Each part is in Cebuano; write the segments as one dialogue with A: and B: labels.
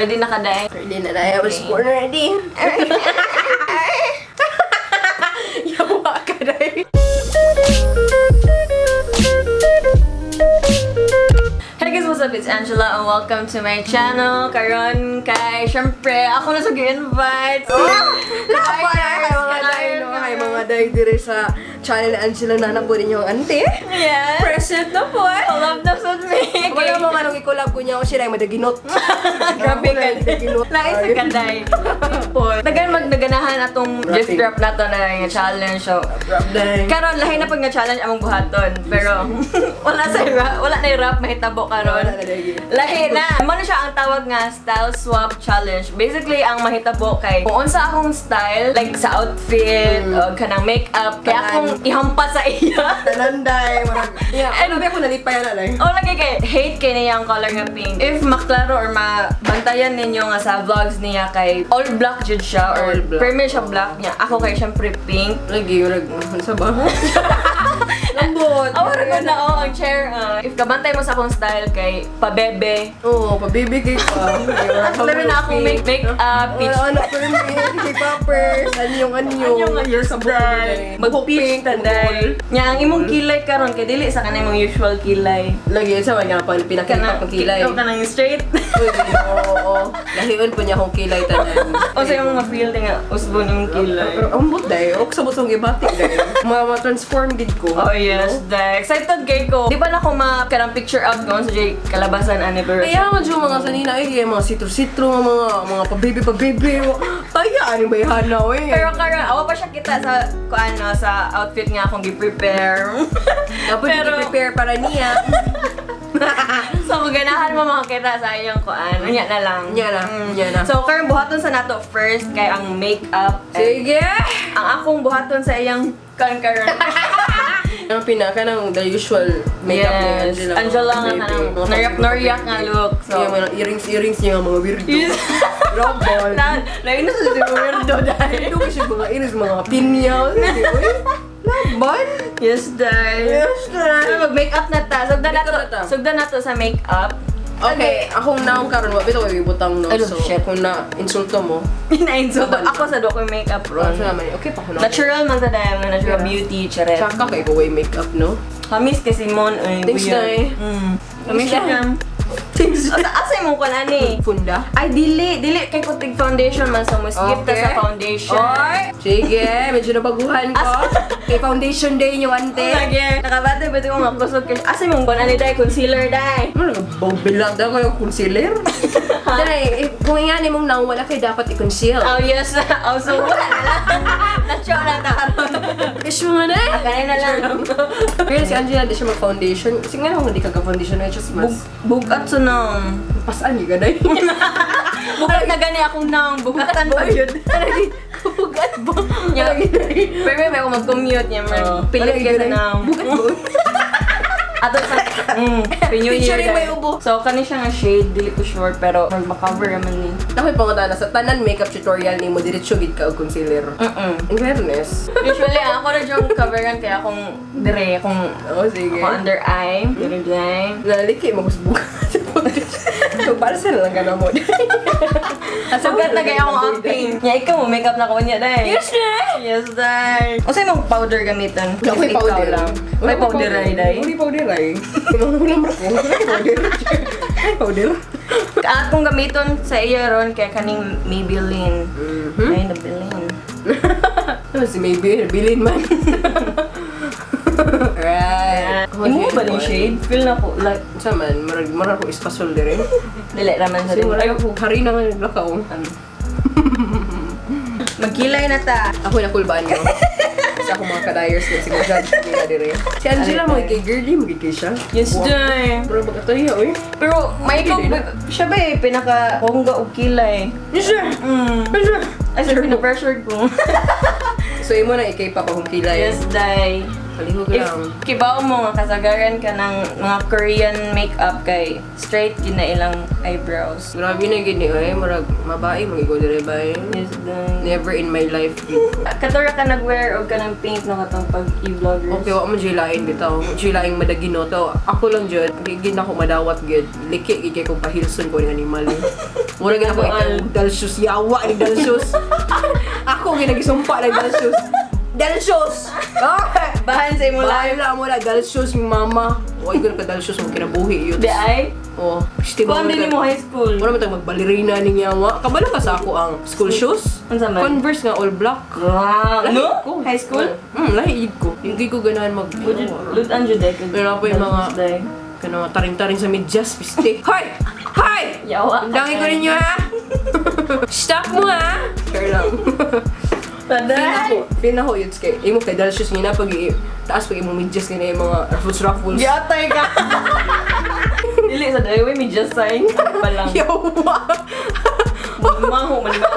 A: Ready na ka, Day?
B: Ready na na. I was born ready. Yawa ka na.
A: Hey guys, what's up? It's Angela and welcome to my channel. Karon kay, syempre, ako na sa invite.
B: Laban! Hi mga day, no? Hi mga day dire sa channel ni Angela na po rin yung ante.
A: Yes.
B: Present na po eh.
A: Love na sa me.
B: Wala mo nga nung i-collab ko niya ako siya ay madaginot.
A: Grabe ka.
B: Madaginot.
A: Lais sa kanday. Po. Dagan magnaganahan atong gift wrap na to na nga challenge. So,
B: Day.
A: karon lahi na pag nga challenge among buhaton. Pero wala sa wrap, wala na wrap mahitabo karon.
B: Wala na lagi.
A: Lahi na. Mo na siya ang tawag nga style swap challenge. Basically ang mahitabo kay kung unsa akong style like sa outfit o kanang makeup kay
B: Tanan.
A: akong ihampas sa iya.
B: Tanan day. Yeah, ano ba ako nalipay na day?
A: Oh, lagi kay hate kay niya ang color nga pink. If maklaro or mabantayan ninyo nga sa vlogs niya kay all black jud siya or
B: All black.
A: premier siya black niya. Ako kay syempre pink.
B: Lagi, lagi. Ano sa ba? Lambot.
A: Oh, ko na oh, ang chair. Ah. If kabantay mo sa akong style kay pabebe.
B: Oo, pabibigay pa.
A: Lalo na akong make up, peach.
B: Ano, ano, permi, poppers, anyong, anyong.
A: Anyong nga
B: Sa buko
A: day. Mag-peach tanday. Nya ang imong kilay karon kay dili sa kanang imong usual kilay.
B: Lagi yun sa mga pan, pinakita kong kilay.
A: Kanang kanang straight.
B: Uy, oo, oo. Lahion po niya akong kilay tanan.
A: O sa imong ma-feel nga usbon imong kilay.
B: Pero ambot day, ok sa butong gibati day. Ma-transform gid ko.
A: Oh yes, day. Excited kay ko. Di ba na ako ma kanang picture out ko sa jay kalabasan anniversary.
B: Kaya nga dyan mga sanina, ay, kaya mga sitro-sitro, mga mga pabibi-pabibi. Taya, ano ba yung hanaw eh?
A: Pero karon awa pa siya kita sa kuano sa outfit nga akong gi-prepare.
B: Dapat
A: pero-
B: prepare para niya.
A: So kung ganahan mo makakita sa inyong kuan, unya na lang.
B: Unya na, unya na.
A: So karon buhaton sa nato first kay ang makeup. And
B: Sige!
A: ang akong buhaton sa iyang kuan karon.
B: Ang pinaka ng the usual makeup ni
A: Yes.
B: Angela.
A: Angela nga
B: Baby.
A: kanang
B: Mga
A: nariyak-nariyak nga look. So,
B: So, yung mga earrings-earrings niya, mga weirdo.
A: Yes.
B: Robot.
A: Na, lain na sa si weirdo dahil.
B: Weirdo kasi mga earrings, mga pinya. Uy, laban.
A: Yes, dahil.
B: Yes, dahil.
A: So, mag-makeup na ta. Sugdan na
B: Makeup
A: to.
B: na ta.
A: Sugdan na to sa makeup.
B: Okay, akong naong karon wa bitaw kay butang no.
A: Ano,
B: So,
A: shit.
B: kung na insulto mo,
A: Ina-insult ako sa do ko yung makeup ron.
B: sa naman, okay pa ko na.
A: Natural man sa dahil nga natural
B: Yeah.
A: beauty, charet.
B: Tsaka kay ko way makeup no.
A: Kamis kay Simon. Ay,
B: Thanks,
A: weird.
B: Day.
A: Kamis
B: Thanks,
A: siya.
B: Thanks.
A: Asa asa mo ko na ni?
B: Funda.
A: Ay, dili. Dili kay kutig foundation man. So, mo skip ta
B: Okay.
A: sa foundation.
B: Oy! Sige, medyo nabaguhan ko. Kay foundation day yung ante.
A: Lagi. Nakabate ba ko nga kusog kay. Asa mong buwan ani day concealer day.
B: Ano nagbabilang daw kayo concealer? Dahil, eh, kung ingani mong naong wala kayo dapat i-conceal.
A: Oh yes. Oh so wala na lang. Natural na ta karon.
B: Ish mo na eh!
A: Kanay na lang.
B: Pero si Angela di siya mag-foundation. Kasi nga naman hindi ka foundation which is mas
A: Bugat sa nang.
B: pasaan yung ganay.
A: Bugat na gani akong nang. Bugatan pa yun.
B: Bugat ba?
A: Yeah. Pero may ako mag-commute niya.
B: Oh.
A: Pilit ka sa nang.
B: Bugat ba?
A: Ato sa New Year.
B: Featuring
A: day.
B: may ubo.
A: So kani siya nga shade, dili ko sure pero mag cover naman ni.
B: Ako'y pangutana sa tanan makeup tutorial ni mo diretso gid ka og concealer. In fairness.
A: Usually ako na yung coveran kaya akong dire akong
B: Oo, sige.
A: ako under eye, dire dire.
B: Naliki mo kus bugat sa foundation. So, para sa lang ka na mo.
A: Sugat na kaya akong amping. Nya ikaw mo makeup na ko niya day.
B: Yes, day!
A: Yes, day. Unsay mong powder gamiton?
B: Wala ko'y
A: If ikaw
B: powder.
A: lang. May
B: ko'y
A: powder ay day.
B: Wala powder ay. Wala mo ko. Wala ko'y powder. Ay, powder.
A: Akong gamiton sa iya ron kay kaning Maybelline. Ay, nabilin.
B: Ano si Maybe? Bilin man. Right.
A: Imo ba ni shade? Feel na ko like
B: Sa man, marag marag ko espasol dire.
A: dili raman sa
B: Kasi
A: din.
B: marag ako harina nga naglakaw.
A: Magkilay na ta.
B: Ako na kulbaan mo. Kasi ako mga kadayers na siguro judge nila dire. Si Angela mo kay girly mo kay siya.
A: Yes, day.
B: Pero magkatayo oy.
A: Pero may ikaw, siya ba eh, pinaka bongga og kilay.
B: Yes sir. Yes sir.
A: Ay, sir, pina-pressure ko.
B: So imo na ikay pa kung kilay.
A: Yes, day.
B: Palihog
A: If
B: lang.
A: Kibaw mo nga kasagaran ka ng mga Korean makeup kay straight gid na ilang eyebrows.
B: Grabe na gini eh, murag mabae magigo dire ba eh.
A: Yes, dai.
B: Never in my life gid.
A: Katura ka nag-wear og kanang pink no katong pag e-vloggers.
B: Okay, wa man jud lain bitaw. Jud laing madagino to. Ako lang jud, di gid ako madawat gid. Liki gid kay kong pahilson ko ning animal. Mura gid ako ikaw dalsus yawa ni dalsus. Ako gid nagisumpa ng dalsus. Dalsus. Ah!
A: Bahan sa imo life.
B: Bahala mo na dalsus yung mama. Wa gyud ka dalsus mo kinabuhi yun.
A: Di ay?
B: Oh, piste
A: Kuan din mo high school.
B: Wala man tayong magbalerina ning yawa. Kabalo ka sa ako ang school shoes?
A: Unsa man?
B: Converse nga all black.
A: Wow.
B: Lahi
A: No?
B: ko.
A: High school?
B: Lahi ko. Hindi ko ganahan mag...
A: Lutan jud ay.
B: Meron pa yung mga-
A: Day.
B: Kanang taring-taring sa medyas, piste. Hoy! Hoy!
A: Yawa.
B: Undangin ko ninyo, ha? Stop mo, ha? Sure lang. Feel
A: Taday.
B: ako. Feel na ko yun. Kay, imo kay dahil shoes nga na pag taas pag imong medyas nga na yung mga ruffles ruffles.
A: Giatay ka. Dili sa day we just sign pa lang.
B: Yawa!
A: Maho man ba?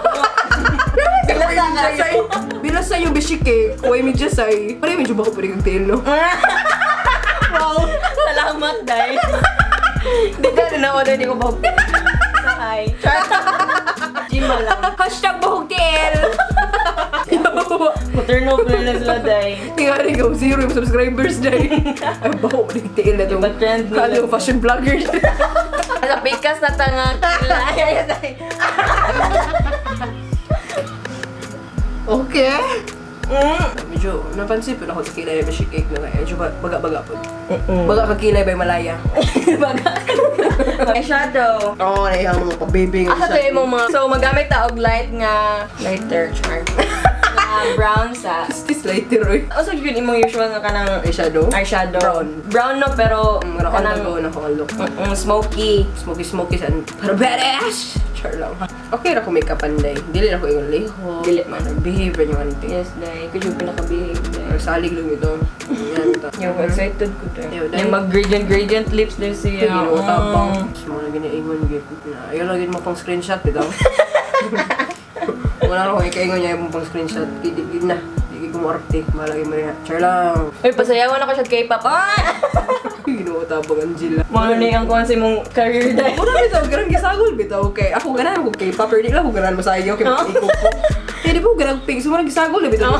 B: Bila sa Bila sa yung bishike, kuway medyas ay. Pare medyo bako pa rin yung tail, no?
A: Wow. Salamat, day. Di ka na ako, di ko ba? Hi. Jima lang.
B: #BahogTL! Yawa!
A: Turn off na lang sila, day.
B: Tingnan ko, zero yung subscribers day. Ay, baho mo yung tail na to.
A: Iba trend nila.
B: Kala ko fashion vloggers.
A: Sa pikas na tanga kila. Ay, ay, ay.
B: Okay. Medyo napansin po na ako sa kilay na siya cake na kaya. Medyo baga-baga po. Baga ka kilay by Malaya.
A: Baga. Eyeshadow.
B: Oo, oh, naiyak mga pabebe nga
A: Asa to imong mga... So, magamit ta og light nga lighter char. Nga brown sa.
B: This lighter, oy.
A: Usa gyud imong usual nga kanang
B: Eyeshadow?
A: eyeshadow.
B: Brown.
A: Brown no pero
B: Kanang
A: kanang
B: ko na ko ang look.
A: smoky.
B: Smoky smoky sa pero badass! Char lang. Okay ra ko makeup anday. Dili na ko ingon liho.
A: Dili man.
B: Behave yung ante.
A: Yes, day. Could you pinaka-behave day?
B: Or salig lang ito. Yan to.
A: Yo, excited ko day.
B: Yo, day.
A: Yung mag-gradient gradient lips din siya.
B: Ginoo tabang. Sa mga ginaingon gid. Ayaw lang gid mo pang screenshot bitaw. Wala na akong ikaingon niya yung pang screenshot. Gid gid na. Di ko mo arte. Malagi mo rin. Char lang.
A: Uy, pasayawan ako siya K-pop. Ah!
B: Ginoo tabang Angela.
A: Mga ni ang kuwan sa imong career day.
B: Wala bitaw, garang gisagol bitaw. Okay, ako ganahan ko K-pop, pero di lang ako ganahan masayaw kay mag-ikog ko. Kaya di ba ko ganahan pink, so marang gisagol na bitaw.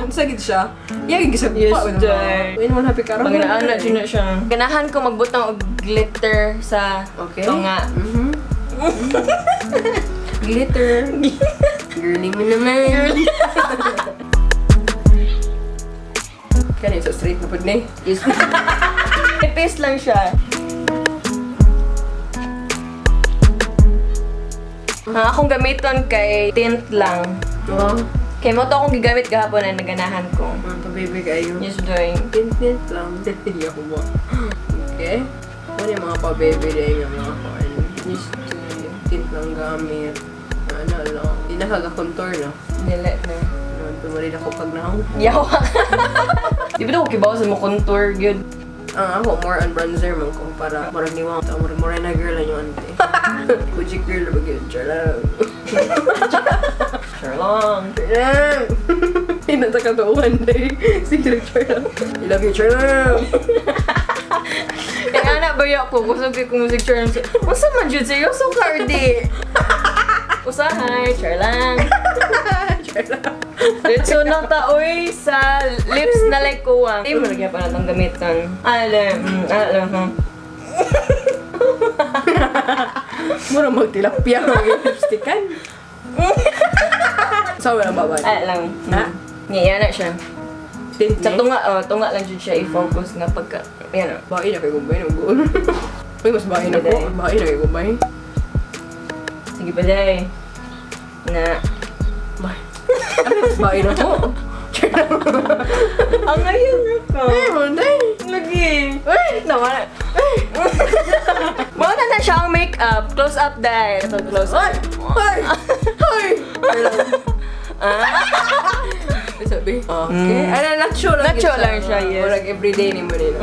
B: Unsa gid siya. Iya gid gisagol
A: Yes,
B: pa.
A: day.
B: Uy, naman happy karon.
A: Panginaan na siya na siya. Ganahan ko magbutang og glitter sa tunga.
B: Glitter. Girly mo naman. Kani sa straight na pud ni.
A: Yes. Tipis lang siya. Ang akong gamiton kay tint lang.
B: Oh,
A: Kay mo to akong gigamit gahapon ay naganahan ko.
B: pabebe kayo.
A: Yes, doy.
B: Tint tint lang. Hindi ako mo. Okay. Ano yung mga pabebe din yung mga kuan.
A: Yes, doy.
B: Tint lang gamit. Ano lang. Di na kaga-contour no.
A: Dili na.
B: Ano, tumarin ako pag nahang.
A: Yawa. Di ba daw kibaw sa mo contour gyud?
B: Ang ako, more on bronzer man ko para murag ni Wang. Murag morena girl lang yung ante. Kujik girl ba yun? Char lang.
A: Sure lang.
B: Char lang. Hinata ka to one day. Sige lang, char lang. I love you, char lang.
A: Kaya ana ba ko kusog kay kung musig char lang. Unsa man jud seryoso ka or di? Usahay, char lang.
B: Char lang.
A: Diretso na ta oy sa lips na like kuwang. Ay mo lagi pa natong gamiton. Ala, ala,
B: Murag magtilapia ang lipstickan. Sa wala ba ba?
A: Ala lang.
B: Ha?
A: Niya na siya.
B: Tint
A: Sa
B: ni?
A: tunga, oh, tunga lang jud siya i-focus nga pagka yan oh.
B: Bae na kay gumbay ng goal. Uy, mas bae na ko. Bae na kay gumbay.
A: Sige pa day. Na.
B: Bae. Ano mas bae na ko? Char lang.
A: Ang ngayon ko.
B: Ay, munday.
A: Lagi. Uy, naman. Mao na na siya ang makeup. Close up dahil. Ito, close up.
B: Ay! Ay! Ay! Char lang.
A: Ah.
B: Sabi. Okay. Ano, natural lang.
A: Natural lang siya, yes.
B: Murag everyday ni mo nila.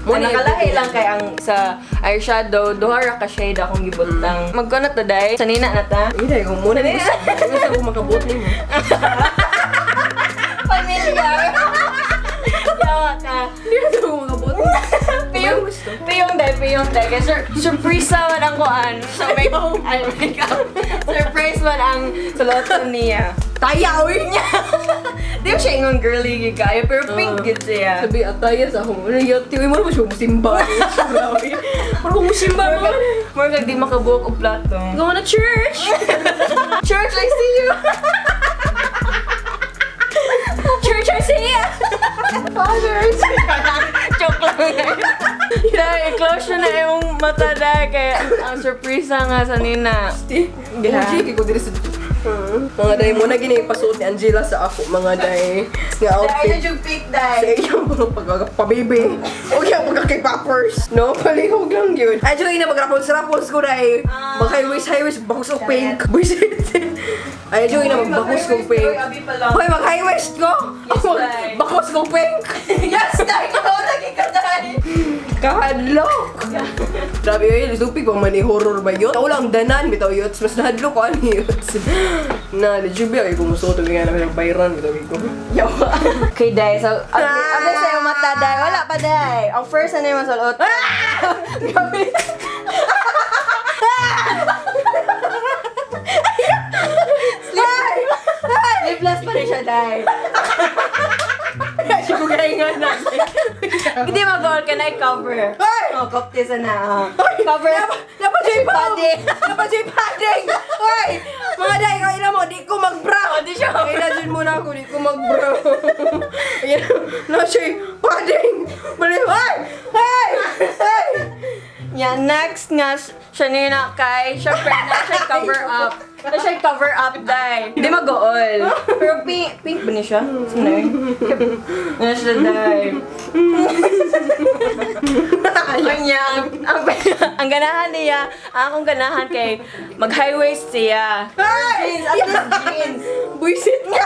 A: Mo nakalahi lang kay ang sa eyeshadow, duha ra ka shade akong gibutang. Magkuno ta day? Sanina na ta.
B: Hindi, kung muna ni gusto ko makabot ni mo.
A: Familiar. ka.
B: Hindi na ito mga buot.
A: Piyong, piyong day, piyong day. Kaya surprise man ang kuan. Sa make, ay, makeup. Surprise man ang sulutan niya.
B: Taya, oy!
A: Di mo siya ingon girly gyud kayo, pero pink gyud siya.
B: Sabi, ataya sa akong, ano yun, tiwi mo naman siya musimba. Parang musimba mo.
A: More kag di makabuok og plato.
B: Going to church!
A: Church, I see you! Church, I see you!
B: Fathers!
A: Joke lang. Dahil, i-close siya na yung mata dahil kaya ang surprise nga sa nina.
B: Yeah. OG, ko diri sa mga day mo na gini pasuot ni Angela sa ako mga day nga outfit
A: yung pink
B: sa iyang mga pagkapabibi o kaya pagka-K-popers, no, palihog lang yun. Actually na magrapons-rapons ko day mag highways highways bakos og pink. Buisit. Ay, joy na magbakos kong pink. Hoy, mag high waist ko.
A: Yes, day.
B: Bakos kong pink.
A: Yes, dahil ikaw lagi ka dahil.
B: Kahadlok! Grabe yun, lupig pa man eh, horror ba yun? Tao lang danan, bitaw yun. Mas nahadlok ko, ano yun? Na, legit ba yung kumusuot, nga namin ng bayran, bitaw ko.
A: Yawa. Okay, Day. So, abli sa iyong mata, Day. Wala pa, Day. Ang first na yung masulot. Grabe. Sleepless pa rin siya, Day.
B: Siya ko gaya nga na.
A: Hindi mag-goal ka na i-cover.
B: Ay!
A: Oh, kopte sa na. Oh. Cover.
B: Napa J
A: Padding.
B: Napa J padding! Hoy! Mga day, kaila mo, di ko mag-bra!
A: Oh, di siya.
B: Kaila dyan muna ako, di ko mag-bra. Ayan, na siya, padding! Bali, ay! Ay! Ay!
A: Yeah, next nga siya nina kay, syempre na siya cover up. Na siya cover up, day. Hindi mag-goal. Pero pink, pink ba niya siya? Sino yun? Na siya, day. Kanya, ang ganahan niya, ang akong ganahan kay mag high waist siya.
B: Ay!
A: Jeans, at least jeans.
B: Buisit ka!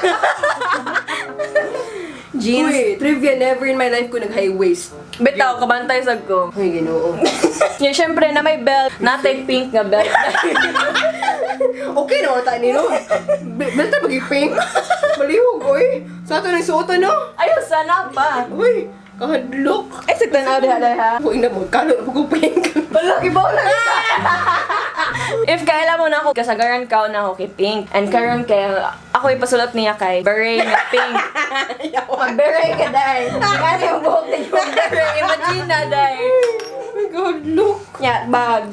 A: Jeans.
B: Uy, trivia, never in my life ko nag-high waist.
A: Bitaw, kabantay sag ko.
B: Uy, ginoo.
A: Yeah, syempre na may belt, natay pink nga belt.
B: Okay na, wata nino. Basta maging pink. Malihog, oy. Sa ato ng suotan, no?
A: Ayaw, sana pa.
B: Uy, kahadlok.
A: Ay, sa tanaw diha diha.
B: Uy, na magkano na ko pink.
A: Wala, ibaw lang. If kaila mo na ako, kasagaran ka na ako kay pink. And karon kay ako ipasulat niya kay beret nga pink. Mag-beret ka, day. Kaya yung buhok niya yung beret. Imagine na, day.
B: Oh my God, look.
A: Nya, bag.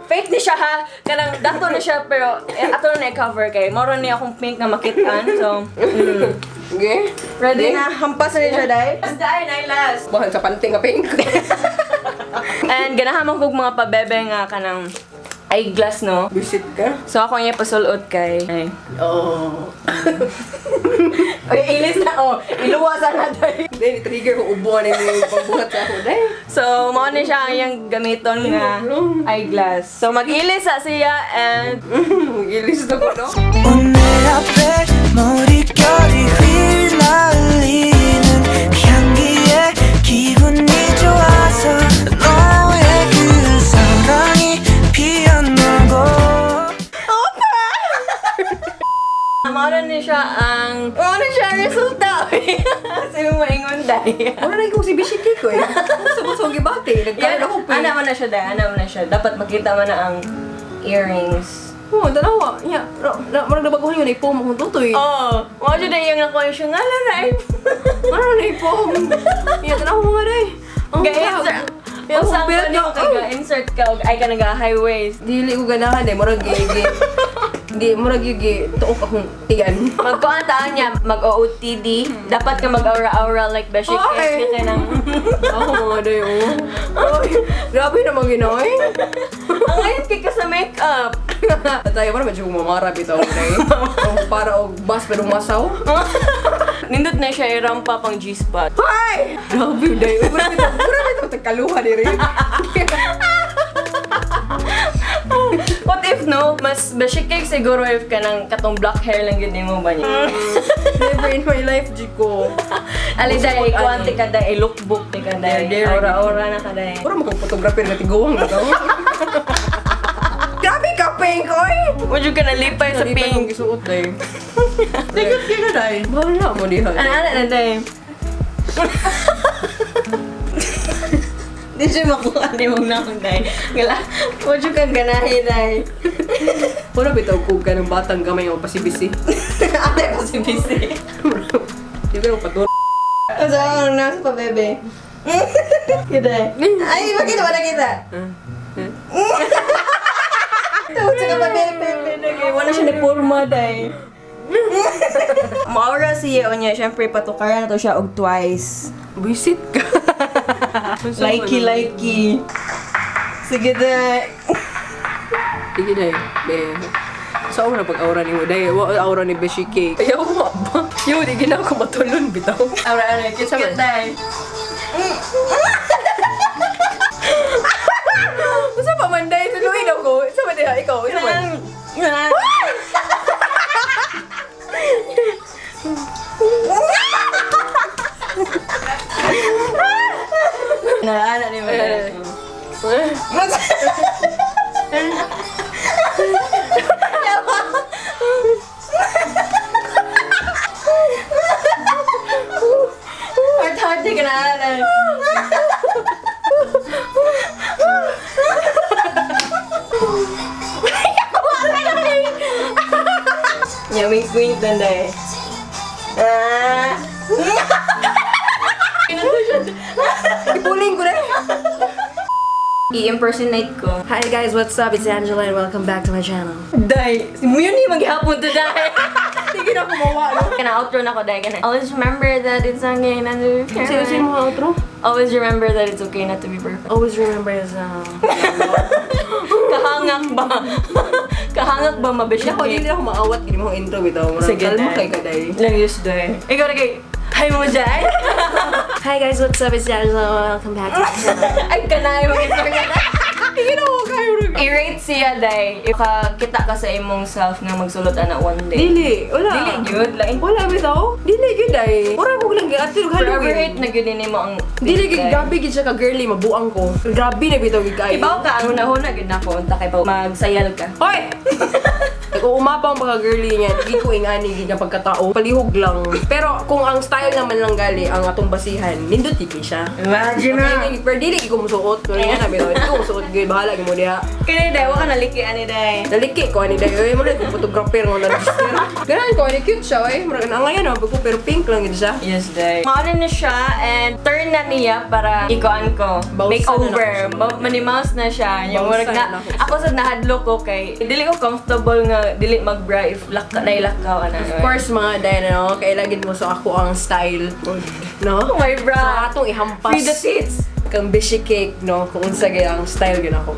A: Fake ni siya ha. Kanang dato na siya pero eh, ato na i-cover kay moro niya akong pink nga makitaan. So,
B: Okay.
A: ready na. Hampas na niya siya, day. Last, day, na last.
B: Bahal sa panting nga pink.
A: And ganahan mo kog mga pabebe nga kanang eyeglass, no?
B: Visit ka?
A: So ako niya pasulot kay. Ay.
B: Oo.
A: Okay, ilis na oh. Iluwasan na day.
B: Hindi, ni-trigger ko ubuan na yung pagbuhat sa ako. Dahil.
A: So, mao ni siya ang iyang gamiton nga eyeglass. So, mag-ilis sa siya and
B: Ilis na ko, no?
C: 내 앞에 머릿결이 휘날리는 향기에 기분이 좋아서 너의 그 사랑이 피어나고
A: mao na siya ang resulta. Sino mo ingon day?
B: Wala na ko si Bishiki ko eh. Sa busong gibati. Nagkaroon ako pa.
A: Ana man na siya day, ana man na siya. Dapat makita man na ang earrings.
B: Oo, dalawa. Yeah. Marag nabaguhan yun, ipom akong tutoy.
A: Oh, mao siya day yung nakuha siya nga lang na.
B: Marag na ipom. Yeah, tanaw mo nga day. Ang
A: Ga-insert.
B: Yeah,
A: Kung saan
B: belt
A: ka nimo kay ga-insert ka og ay ka naga high waist.
B: Dili ko ganahan eh. Murag gigi. Di, murag gigi. Tuok akong tiyan.
A: Magkuan taan niya, mag-OOTD. Dapat ka mag-aura-aura like Beshi
B: Okay.
A: Kay nang
B: Ako mga day, oh. Ay, grabe naman ginoy.
A: Ang ngayon kay ka sa makeup.
B: Tayo parang medyo mamarap ito day. Para og bus pero masaw.
A: Nindot na siya irampa pang G-spot.
B: Hi! Grabe day. Grabe ito. Grabe ito. Tagkaluha diri.
A: What if no? Mas beshi cake siguro if ka ng katong black hair lang yun mo ba niya?
B: Never in my life, Jiko.
A: Ali day, ikuan ti ka day, lookbook ti ka day.
B: Dare, dare.
A: Aura-aura na ka day.
B: Puro makang photographer na tiguang na to. Grabe ka, pink, oy!
A: Would you ka nalipay sa
B: Nalipay kong
A: pink?
B: gisuot, day. Ligot ka na, day. Bahala mo diha.
A: Ano, ano na day? Di siya makuha ni mong naong, day. Gala, wa jud kang ganahi, day.
B: Wala bitaw kog ka ng batang gamay nga pasibisi.
A: Ate pa si Bisi.
B: Di ko patur.
A: Asa ang nasa pa, bebe? Kita. Ay, bakit wala kita? Tawag sa pa, bebe. Wala siya na porma, day. Maura siya niya, syempre patukaran na to siya og twice.
B: Buisit ka.
A: Likey, likey. Sige, day.
B: Sige day. Be. Sa una pag aura ni mo day, wa aura ni Beshi Cake. Ayaw mo ba? Yo, di gina ako matulon bitaw.
A: Aura, aura, cute,
B: Sama.
A: cute, day.
B: Unsa pa man day tuluin ako. Unsa man diha ikaw? Unsa man?
A: Naana ni mo. Heart heart ka na ana. Yeah, wink wink dan day. Ah.
B: Ipuling ko na.
A: I-impersonate ko.
B: Hi guys, what's up? It's Angela and welcome back to my channel.
A: Day, mo yun yung maghapon to day.
B: Sige na kumawa, no?
A: Kana outro na ko, day. Kana. Always remember that it's okay not to be perfect.
B: Sino sino mo outro?
A: Always remember that it's okay not to be perfect.
B: Always remember is
A: Kahangak ba? Kahangak ba mabisya?
B: Ako, dili ako maawat gini mo intro bitaw. Murag
A: Sige,
B: kalma
A: day.
B: kay ka day.
A: Lang use day. Ikaw na kay, hi mo dyan.
B: Hi guys, what's up? It's Angela. Welcome back to my channel.
A: Ay, kanay, mag-intro ka na.
B: Sige na ko kayo rin.
A: I-rate siya, day. If kita ka sa imong self nga magsulot ana one day.
B: Dili, wala.
A: Dili, gyud. Lain.
B: Wala bitaw. Dili gyud ay. Mura ko lang gyud ato
A: Forever
B: Halloween.
A: hate na gyud nimo ang
B: Dili gyud
A: day.
B: grabe gyud siya ka girly mabuang ko. Grabe na bitaw gyud kaayo.
A: Ibaw ka, ang una-una gyud na ako. Unta kay baw magsayal ka.
B: Hoy! Nag-uumapaw ang pagka-girly niya, di ko ingani gid nga pagkatao. Palihog lang. Pero kung ang style naman lang gali ang atong basihan, nindot gid kay siya.
A: Imagine
B: Okay, pero dili gid ko musuot. Wala nga na bitaw. Di ko musuot gyud bahala gyud mo diha.
A: Kani day, wa ka naliki ani day.
B: Naliki ko ani day. Oy, mura ko photographer nga na-register. Ganahan ko ani cute siya oy. Mura na ngayon oh, ko pero pink lang gid siya.
A: Yes, day. Maano na siya and turn na niya para ikuan ko.
B: Bawsan
A: Makeover.
B: na ako siya.
A: Manimaus na siya. Yung
B: Bawsan
A: murag na,
B: na ako siya.
A: ako sa nahadlok ko kay dili ko comfortable nga dili magbra if lak na ilakaw ana.
B: Of course mga day no, kailagid mo sa ako ang style. No?
A: Oh my bra.
B: Sa atong ihampas.
A: Free the tits.
B: Kang bishi cake no, kung unsa gay ang style gyud ako.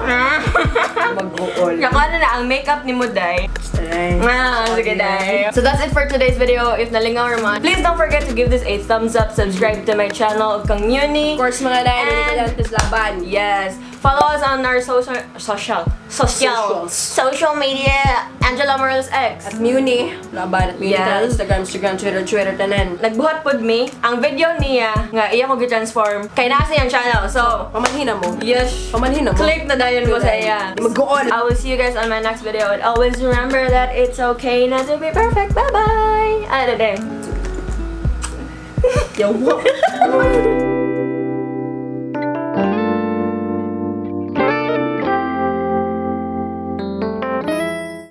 B: Mag-uol.
A: Yung ano na ang makeup ni mo day.
B: Style.
A: Ah, sige day. So that's it for today's video. If nalingaw raman, please don't forget to give this a thumbs up, subscribe to my channel, Kang Uni.
B: Of course mga day,
A: And-
B: and laban.
A: Yes. Follow us on our social social social
B: Socials.
A: social media, Angela Morales X.
B: At Muni, laban at Muni
A: Yes.
B: tanan, Instagram, Instagram, Twitter, Twitter tanan.
A: Nagbuhat pod mi ang video niya nga iya ko gi-transform kay naa sa iyang channel. So,
B: Pamanhin na mo.
A: yes.
B: Pamanhin na mo.
A: Click na dayon mo sa iya.
B: Mag-uol.
A: I will see you guys on my next video and always remember that it's okay not to be perfect. Bye-bye. Ano day.
B: Yawa.